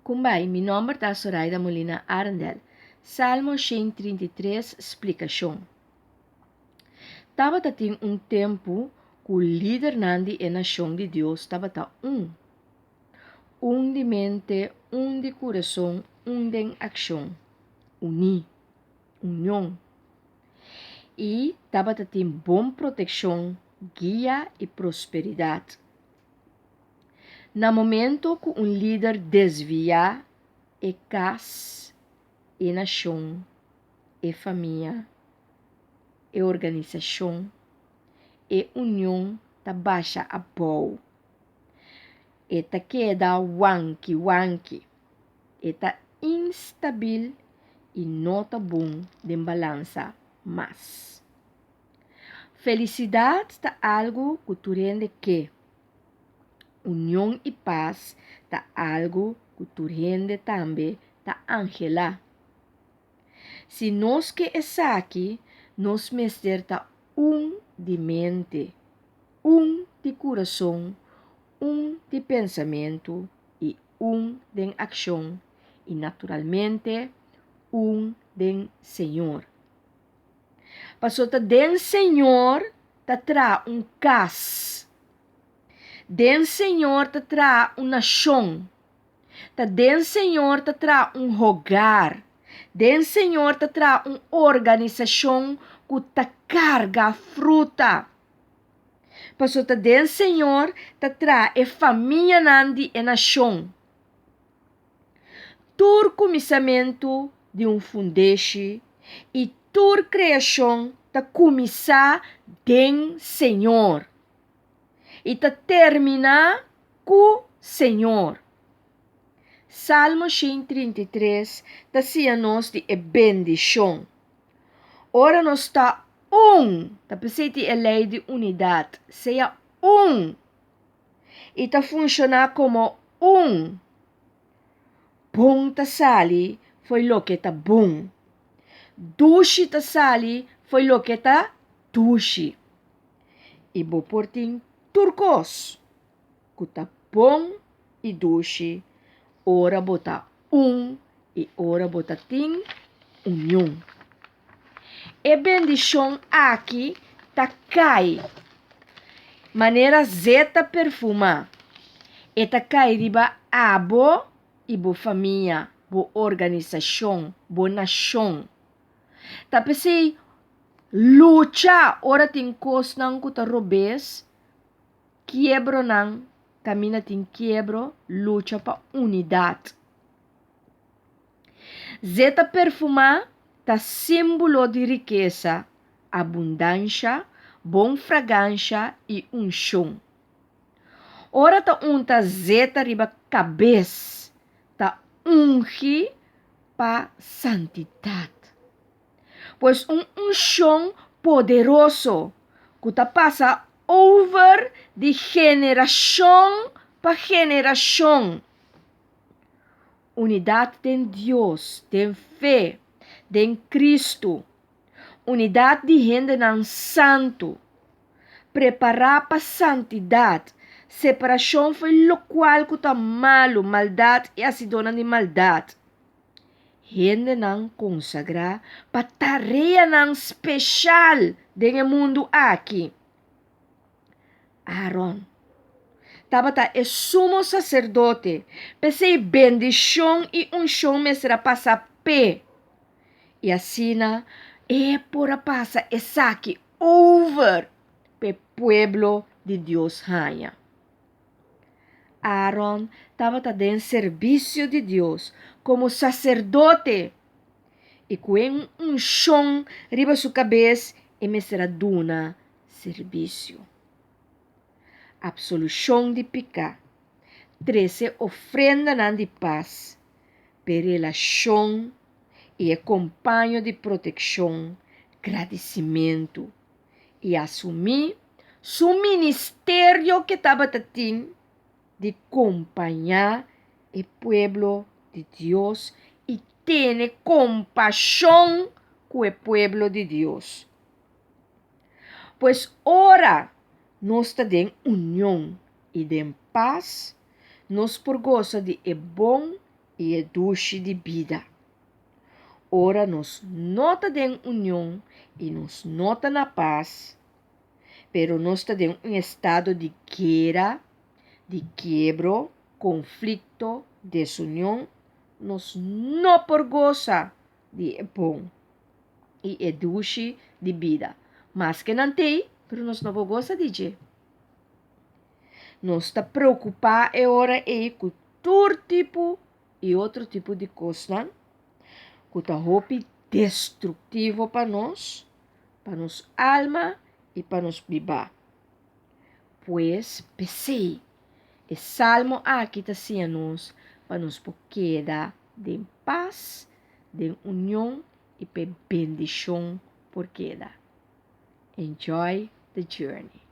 Kumbai, mi nòmber ta Soraida Molina Arendel. Salmo 133 splikashon. Tabata tin un tempu ku lidernan di e nashon di Dios tabata un. Un di mente, un di kurason, un den akshon. Uní. Union. I tabata tin bon protekshon, guia i prosperidat. Na momento ku un lider desviá e kas, e nashon, e famia, e organisashon, e union ta basha abou. E ta keda wanki wanki. E ta instabil i no ta bon den balansa mas. Felisidat ta algu ku tur hende ke. Union i pas ta algu ku tur hende tambe ta anhelá. Si nos ke esaki, nos mester ta un di mente, un di kurason, un di pensamentu i un den akshon i naturalmente un den Señor. Paso ta den Señor ta traha un kas. Den Señor ta traha un nashon. Ta den Señor ta traha un hogar. Den Señor ta traha un organisashon ku ta karga fruta. Paso ta den Señor ta traha e famianan di e nashon. Tur kuminsamentu di un fundeshi i tur kreashon ta kuminsá den Señor i ta terminá ku Señor. Salmo 133 ta siña nos di e bendishon. Ora nos ta un, ta p'esei tin e lei di unidat, sea un i ta funshoná komo un. Bon ta sali fo'i loke ta bon. Dushi ta sali fo'i loke ta dushi. I bo por tin tur kos ku ta bon i dushi ora bo ta un i ora bo ta tin union. E bendishon aki ta kai manera zeta perfumá. E ta kai riba abo i bo famia, bo organisashon, bo nashon. Ta p'esei lucha ora tin kosnan ku ta robes, kiebronan kaminda tin kiebro, lucha pa unidat. Zeta perfumá ta símbolo di rikesa, abundansha, bon fragansha i unshon. Ora ta unta zeta riba kabes, ta ungi pa santidat. Pues un unshon poderoso ku ta pasa over di generashon pa generashon. Unidat den Dios, den fe, den Kristu. Unidat di hendenan santu. Prepará pa santidat, separashon fo'i lokual ku ta malu, maldat i hasidónan di maldat. Hendenan konsagrá pa tareanan speshal den e mundu aki. Aaron tabata e sumo saserdote, p'esei bendishon i unshon mester a pasa p'e. I asina e por a pasa esaki over p'e pueblo di Dios haña. Aaron tabata den servisio di Dios komo saserdote, i ku e unshon riba su kabes e mester a duna Servisio. Absolushon di piká. Trese ofrendanan di pas p'e relashon i e kompaño di protekshon, gradisimentu i asumí su ministerio ke tabata tin di kompañá e pueblo di Dios i tene kompashon ku e pueblo di Dios. Pues ora nos ta den union i den pas, nos por gosa di e bon i e dushi di bida. Ora nos no ta den union i nos no ta na pas, pero nos ta den un estado di guera, di kiebro, konflikto, desunion, nos no por gosa di e bon i e dushi di bida. Maske nan t'ei, pero nos no por gosa di dje. Nos ta preokupá e ora ei ku tur tipo i otro tipo di kosnan ku ta hopi destruktivo pa nos, pa nos alma i pa nos bibá. Pues, p'esei, e salmo aki ta siña nos pa nos por keda den pas, den union i p'e bendishon por keda. Enjoy the journey!